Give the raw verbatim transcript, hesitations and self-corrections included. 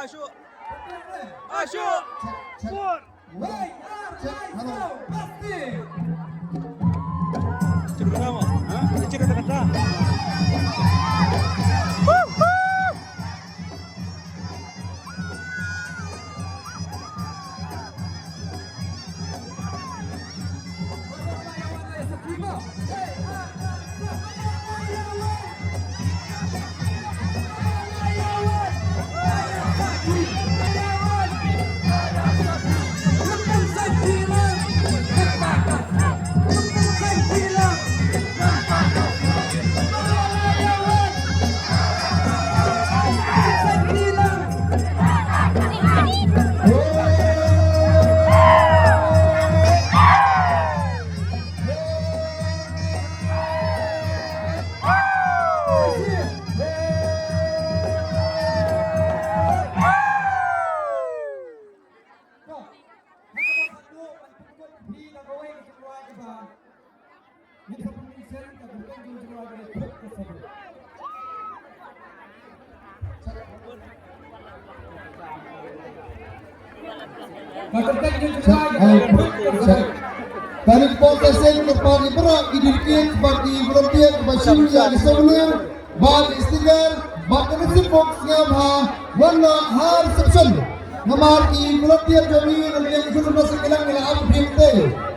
Asyik. Asyik. Put. Wei, ar, lai, so, plastik. Cerita apa? Ha? Cerita kata. Kane ka pok ka seng ka pok i baroh ki dei ki, bad ki volunteer kiba shu ïa ki souvenir bad ki sticker bad ka receipt box sngewbha wan noh ha reception. Namar ki volunteer jong ngi na liang ki jong ngi ki la ap bha te.